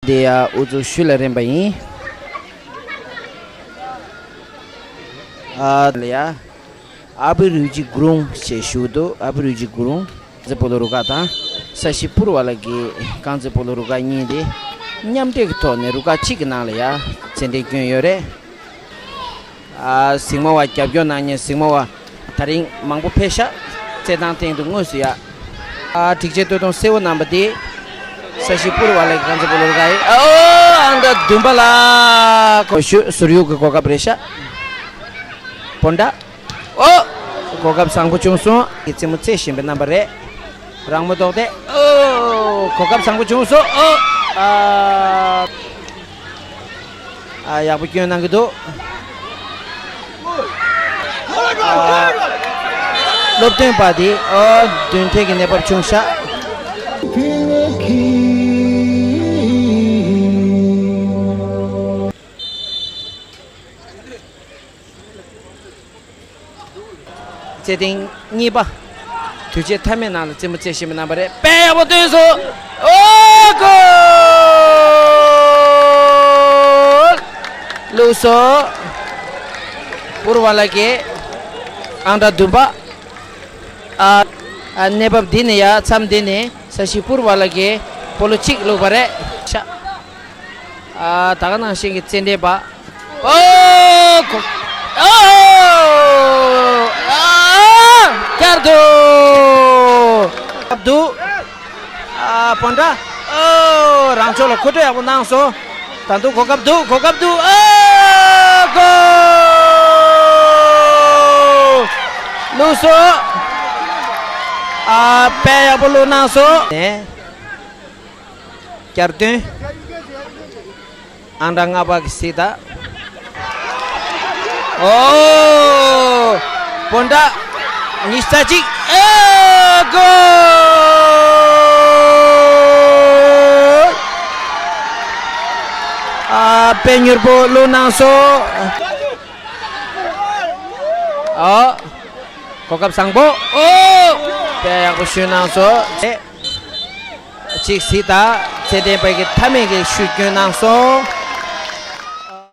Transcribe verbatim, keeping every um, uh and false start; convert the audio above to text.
དེ་ཡ་ཨུ་ཚུགས་ཤུལ་ལ་རན་པ་ཡིན། ཨ་ལ་ཡ། ཨ་བུ་རུ་ཅི་གུ་རུང་ཞེས་ཞུ་འདུག་ཨ་བུ་རུ་ཅི་གུ་རུང་། རྐང་རྩེད་སྤོ་ལོ་རུ་ཁག་དང་། ས་གཞི་སྤུར་བ་ལ་གི་རྐང་རྩེད་སྤོ་ལོ་རུ་ཁག་གཉིས་དེ། མཉམ་འབྲེལ་གྱི་ཐོག་ནས་རུ་ཁག་གཅིག་གི་ནང་ལ་ཡ། རྩེད་འགྲན་བསྐྱོན་ཡོད་རེད། ཨ་གཟིགས་མོ་བ་རྒྱབ་སྐྱོར་གནང་མཁན་གཟིགས་མོ་བ་དེ་རིང་མང་པོ་ཕེབས་ཤག་རྩེད་ཐང་སྟེང་དུ་དངོས་སུ་ཡ། ཨ་སྒྲིག་ཆས་སྟོད་ཐུང་སེར་པོ་བསྣམས་པ་དེ། ས་གཞི་སྤུར་བ་ལ་གི་རྐང་རྩེད་སྤོ་ལོ་རུ་ཁག་ཡིན། ཨོ་ཨང་གྲངས་བདུན་པ་ལ་གོ་ཤུ་ཟུར་ཡུག་གི་གོ་སྐབས་རེད་ཤག་སྤོན་ཊ། ཨོ། གོ་སྐབས་བཟང་པོ་བྱུང་སོང་། གི་རྩེད་མོ་རྩེ་བཞིན་པའི་རྣམ་པ་རེད། རང་མོ་ཏོག་ཏེ། ཨོ། གོ་སྐབས་བཟང་པོ་བྱུང་སོང་། ཨོ། ཨ། ཨ་ཡག་པོ་སྐྱོན་གནང་གི་འདུག་ཨ། སློབ་སྟོན་པ་དེ་ཨོ་མདུན་ཐད་ཀྱི་གནས་བབ་བྱུང་ཤག་རྩེད་ཐེངས་གཉིས་པ། དུས་ཆེན་མཐའ་མའི་ནང་ལ་རྩེད་མོ་རྩེ་བཞིན་པའི་རྣམ་པ་རེད། དཔེ་ཡག་པོ་སྟོན་སོང་། ཨོ་གོལ། བླུགས་སོང་། སྤུར་བ་ལ་གི་ཨང་གྲངས་བདུན་པ། ཨ། ཨ་གནས་བབ་འདི་ནས་ཡ་མཚམས་འདི་ནས་ས་གཞི་སྤུར་བ་ལ་གི་སྤོ་ལོ་གཅིག་བླུགས་པ་རེད་ཤག་ཨ་ད་ག་ནང་བཞིན་གྱི་རྩེད་འགྲན་པ། ཨོ། གོ། ཨོ། ཨ། བསྐྱར་དུ། བསྐྱར་དུ། ཨ་སྤོན་ཊ། ཨོ། རང་ཕྱོགས་ལ་མཁོ་སྤྲོད་ཡག་པོ་གནང་སོང་། ད་དུང་གོ་སྐབས་འདུག་གོ་སྐབས་འདུག་ཨོ། གོལ། བླུགས་སོང་། ཨ་དཔེ་ཡག་པོ་བླུགས་གནང་སོང་། ནས། བསྐྱར་ཟློས། ཨང་གྲངས་ལྔ་པ་གི་སྲིད་ད། ཨོ། སྤོན་ཊ། ཉི་ཤུ་རྩ་གཅིག་ཨོ་གོལ། ཨ་དཔེ་མྱུར་པོ་བླུགས་གནང་སོང་། ཨོ། གོ་སྐབས་བཟང་པོ། ཨོ། དཔེ་ཡག་པོ་ཞུས་གནང་སོང་། གཅིག་སྲིད་ད། རྩེད་འགྲན་པ་གི་མཐའ་མའི་གི་ཤུལ་བསྐྱོན་གནང་སོང་།